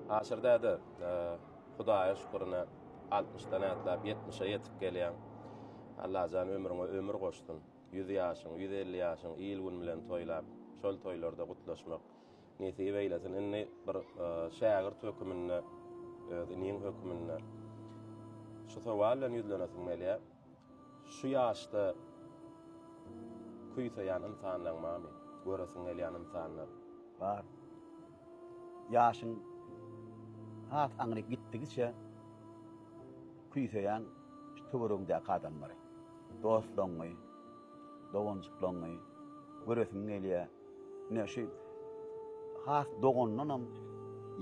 Aşyr däde, Hudaýa şükür ine altmyşdan ätläp ýetmişe ýetip gelýäň. Allajan ömrüňe ömür goşsun. 100 ýaşyň, 150 ýaşyň il-gün bilen toýlap, şol toýlarda gutlaşmak nesip eýlesin. Indi bir şägirt höküminde, öz iniň höküminde şu sowal bilen ýüzlenesim gelýär. Şu ýaşda küýseýän ynsanlaň barmy? Göresiň gelýän ynsanlar? Bar. Ýaşyň has aňryk gitdigiçe küýseýän şu töweregiňdäki adamlary. Dostlaryňy, doganjyklaryňy göresiň gelýär. Ine şu has dogandanam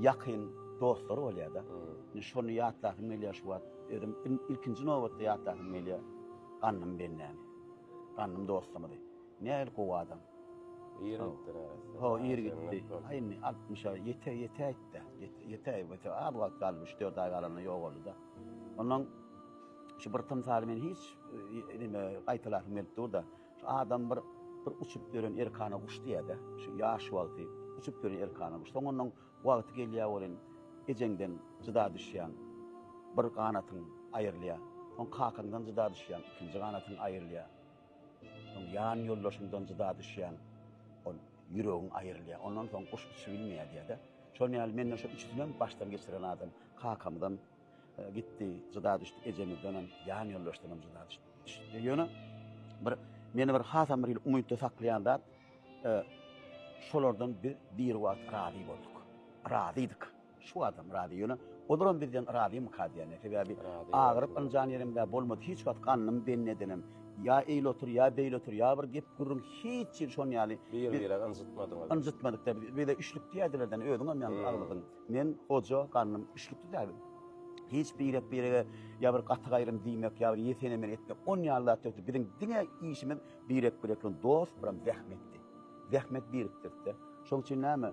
ýakyn dostlar bolýar-da. Ine şony ýatlasym gelýär şu wagt. Özüm ilkinji nobatda ýatlasym gelýär. Gandym bendäni. Gandym dostumyzy. Nähili gowy adam. Ir gitdi neresse. Ho, ir gitdi. Aý indi 60-a ýete ýetäýtdi. Ýetäý, az wagt galdy, 3-4 aý galanda ýogaldy-da. Ondan şu bir tymsaly men hiç neme gaýtalasym gelip dur-da. Şu adam bir bir uçup ýören erkana guş diýýär-de. Şu ýaş wagty uçup ýören erkana guş. Soň ondan wagty gelýär welin ejeňden jyda düşýäň. Bir ganatyň aýrylýar. Soň kakaňdan jyda düşýäň, ikinji ganatyň aýrylýar. Soň ýan ýoldaşyňdan jyda düşýäň. Ol ýüregiň aýrylýar. Ondan soň guş uçup bilmeýär diýýär-de. Şonuň ýaly menden şol üçüsinem başdan geçiren adam kakamyzam gitdi, jyda düşdi, ejemizdenem, ýan ýoldaşdanam jyda düşdi. Ýöne bir meni bir hasam bir umytda saklaýan zat e, şolardan biz bir wagt razy bolduk. Razydyk. Şu adam razy. Ýöne olaram bizden razymyka diýen. Sebäbi agyryp ynjan ýerimde bolmady. Hiç wagt gandym belli edenem. Ýa eýle otur, ýa beýle otur, ýa bir gep gürrüň hiç ýer şon ýaly. Bir-bire ynjytmadyňyz. Ynjytmadyk da. Bize üçlük diýerdilerden özüňem ýaňy agladyň. Men hoja gandym üçlükdi da. Hiç birek-birege ýa bir gaty-gaýrym diýmek, ýa bir ýesenemen etmek, on ýaly zat ýokdy. Biziň diňe işimiz birek-birek bilen dost, biram zähmetdi. Zähmet birikdirdi-de. Şonuň üçin näme,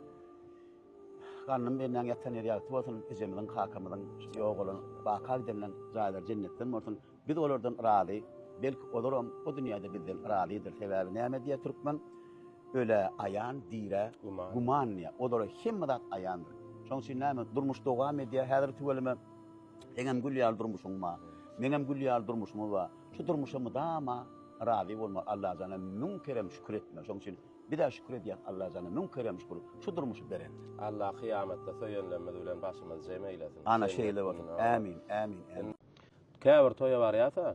Gandym bendäň ýatan ýeri ýagty bolsun, ejemiziň, kakamyzyň ýogalan, baka gidenleň jaýlary jennetden bolsun. Biz olardan razy, belki olaram o dünýäde bizden razydyr. Sebäbi näme diýýär türkmen? Ölä aýan, dirä güman diýýär. Olara hemme zat aýandyr. Şonuň üçin näme, durmuş dowam edýär. Häzir tüweleme seňem gül ýaly durmuşyň bar. Meňem gül ýaly durmuşymyz bar. Şu durmuşa mydama razy bolmaly, Allajana müň kerem şükür etmeli. Şonuň üçin biz-ä şükür edýäs Allajana müň kerem şükür şu durmuşy berenine. Allah kyýamatda söýenlerimiz bilen başymyzy jem eýlesin. Ana şeýle bolsun. Ämin, ämin, ämin. Käbir toýa barýasa,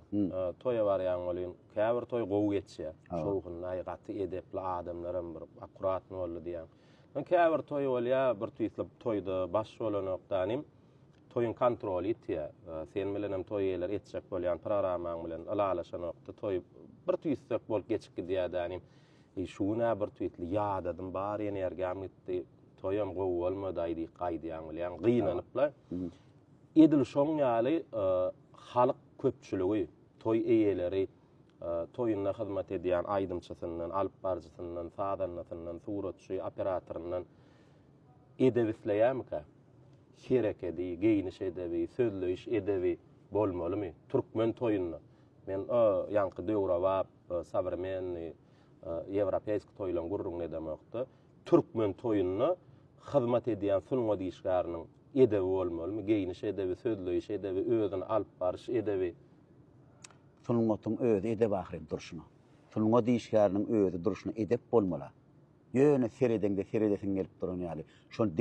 toýa barýaň welin, käbir toý gowy geçýär. Şowhunly, aý gaty edepli adamlaram bir akkuratny boldy diýýäň. Soň käbir toý bolýar, bir tüýsli toýda baş bolanok danym, toýuň kontroly ýitýär. Sen bilenem toý eýeleri etjek bolýan programmaň bilen ylalaşanokda toý bir tüýsek bolup geçip gidýär danym. Eý şu gün-ä bir tüýsli ýadadym, bar energiýam gitdi, toýam gowy bolmady-aý diýip gaýdýaň bilýäň, gynanypla. Edil şoň ýaly halyk köpçüligi, toý eýeleri, toýunda hyzmat edýän aýdymçysyndan, alyp baryjysyndan, sazandasyndan, suratçy, operatoryndan edep isleýärmikä? Herekedi, geýniş edebi, sözleýiş edebi bolmalymy türkmen toýunda? Men o ýaňky döwrebap, sowremennyý, ýewropeýski toýlaryň gürrüňini edemok-da. Türkmen toýunda hyzmat edýän sungat işgäriniň edebi bolmalymy? Geýniş edebi, sözleýiş edebi, özüni alyp baryş edebi. Sungatyň özi edep ahyryn durşuna. Sungat işgäriniň özi durşuna edep bolmaly. Ýöne seredeňde seredesiň gelip duran ýaly. Şony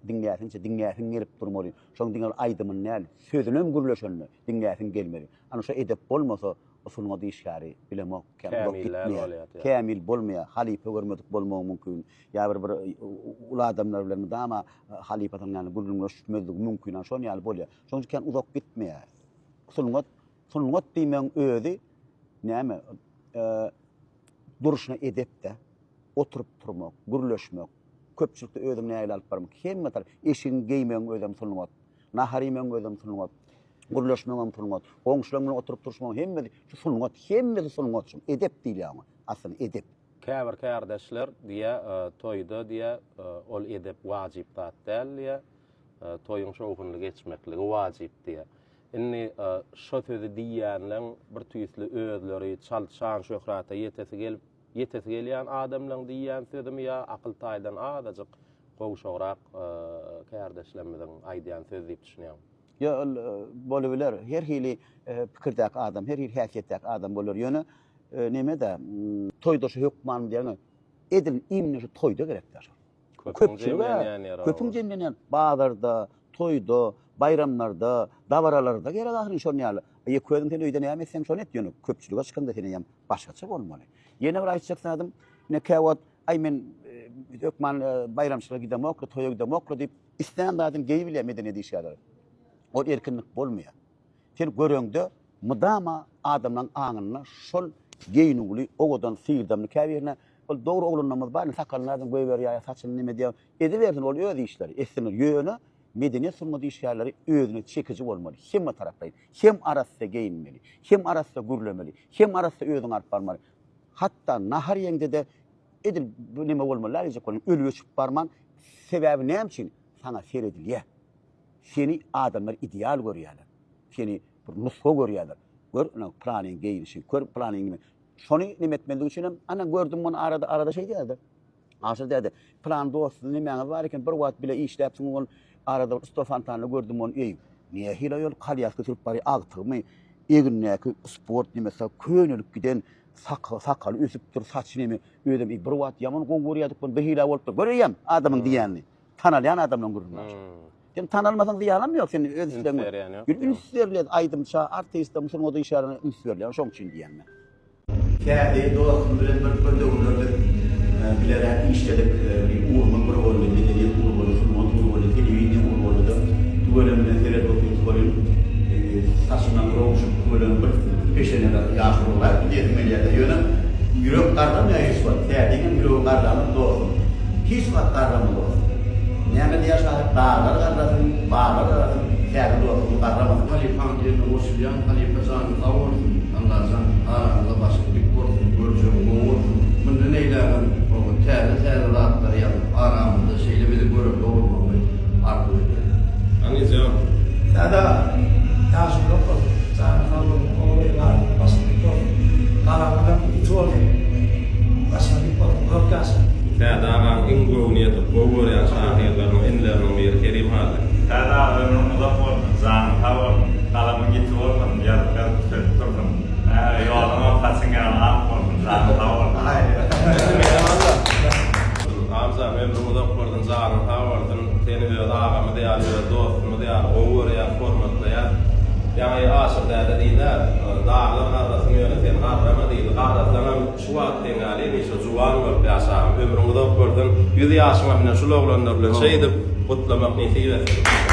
diňläsiňçe diňläsiň gelip durmaly. Şoň diňe bir aýdymyny däl, sözünem gürleşende diňläsiň gelmeli. Ana şo edep bolmasa, o sungat işgäri bilemok, kän uzak gitmeýär. Kämil bolmaýar. Halypa görmedik bolmagy mümkin. Ýa bir bir uly adamlar bilen mydama halypasynyň ýanynda gürrüňleşmezligi mümkin. Ana şon ýaly bolýar. Şonuň üçin kän uzak gitmeýär. Sungat, sungat diýmegiň özi näme? Durşuna edep-de. Oturyp turmak, gürleşmek, köpçülikde özüňi nähili alyp barmak, hemme tarap, eşigiňi geýmegiň özem sungat. Nahar iýmegiň özem sungat. Gürleşmegiňem sungat. Goňşularyň bilen oturyp turuşmagyň hemmesi şu sungat, hemmesi sungat şu. Edep diýilýär oňa. Aslynda edep. Käbir kärdeşler diýýär, toýda diýýär, ol edep wajyp zat däl diýýär. Toýuň şowhunly geçmekligi wajyp diýýär. Indi şo sözi diýýänleň bir tüýsli özleri çalt şan-şöhrata ýetesi gelip, ýetesi gelýän adamlaň diýýän sözümi ýa akyl taýdan azajyk. gowşagrak kärdeşlerimiziň aýdýan sözi diýip düşünýäň. Ýok, ol bolubiler. Her hili pikirdäki adam, her hili häsiýetdäki adam bolar. Ýöne neme-de, toýda şu hökman diýýäň, edil imенно şu toýda gerek-dä şol. Köpüň jemlenýän ýeri. Köpüň jemlenýän bazarda, toýda, baýramlarda, dabaralarda gerek ahyryn şon ýaly. Ýeke özüň sen öýde näme etseň şony et, ýöne köpçülige çykanda sen eýýäm başgaça bolmaly. Ýene bir aýtjak zadym, ine käwagt aý men hökman baýramçylyga gidemok-la, toýa gidemok-la diýip, islän zadyny geýibilýär medeniýet işgärleri. Ol erkinlik bolmaýar. Sen göreňde mydama adamlaryň aňynda şol geýnüwli, owadan, syrdamly käbirine ol dogry oglanlarymyz bar, indi sakalyny adam goýberýär ýa saçyny neme edýär, edibersin ol öz işleri, etsinler. Ýöne medeniýet sungat işgärleri özüne çekiji bolmaly, hemme taraplaýyn. Hem arassa geýinmeli, hem arassa gürlemeli, hem arassa özüňi alyp barmaly. Hatda nahar iýeňde-de edil bu neme bolmaly däl diýjek bolýan, ölüp-öçüp barman, sebäbi näme üçin? Saňa seredilýär. Seni adamlar ideal görýärler. Seni bir nusga görýärler. Gör, ine, pylanyň geýnişi, gör, pylanyň nime. Şony neme etmezlik üçin hem, ana, gördüm muny arada, arada şeý diýerdi. Aşyr däde, pylan dosty nemäňiz bar eken, bir wagt bile işläpsiňiz, ol arada bir sto fontanda gördüm ony, eý, nähili aýol kolýaska sürüp barýar, agtygymy, egnindäki sport nemesi, könelip giden saka, sakaly ösüpdir, saçy neme, özem, eý, bir wagt ýaman gowy görýärdik muny, bir hili bolupdyr. Gör eýýäm adamyň diýýänini. Tanalýan adamlaryň gürrüňi bar. Sen tanalmasaň zyýanam ýok, sen öz islegiň. Üns berýän ýok. Bir üns berilýär, aýdymça, artiste, sungat işgärine üns berilýär, şoň üçin diýýän men. Kädi dostum bilen bir bir döwürler biz bileräk işledik, bir ugrumyz bir boldy, medeniýet ugry boldy, sungat ugry boldy, telewideniýe ugry boldy-da, tüweleme seredip otyrys welin, saçyndan rowşup tüweleme bir peşenede ýaşuly bolaýypdy diýesim gelýär-de, ýöne ýürek garramaýar hiç wagt, Kädiňem ýüregi garramaz dostum. Hiç wagt garrama dostum. Näme diýýär şahyr, Daglar garrasyn, baglar garasyn, Kädi dostumyz garramasyn. Halypaň diýenine goşulýan halypa janyň sag bolsun Allajan araňyzda başyň dik bolsun görjegiň gowy bolsun mundan eýlägem oňa täze täze zatlary ýazyp aramyzda şeýle bize görelde bolmagyňy arzuw edýän. Aňyjan. Däde ýaşyň uzak bolsun, janyň sag bolsun, oba ilatyň başyň dik bolsun, galamyňam ýiti bolsun, başyň dik bolsun, uzak ýaşa. Täze agaň iň göwni ýetip gowy görýän şahyrlarynyň inileriniň biri Kerim Hally. Täze aga ömrüň uzak bolsun, janyň sag bolsun, galamyň ýiti bolsun, ýazyp ýazyp tütetip dursun. Ýoluňam saçyň ýaly ak bolsun, janyň sag bolsun. Hamzam ömrüň uzak bolsun janyň sag bolsun seni öz agamyz ýaly öz dostumyz ýaly gowy görýäs hormatlaýas ýaňy Aşyr däde diýdä daglar garrasyn ýöne sen garrama diýdi garrasaňam şu wagt seň ýaly hemişe juwan bolup ýaşa agam ömrüň uzak bolsun ýüz ýaşyňa mine şul oglanlar bilen şeýdip gutlamak nesip etsin.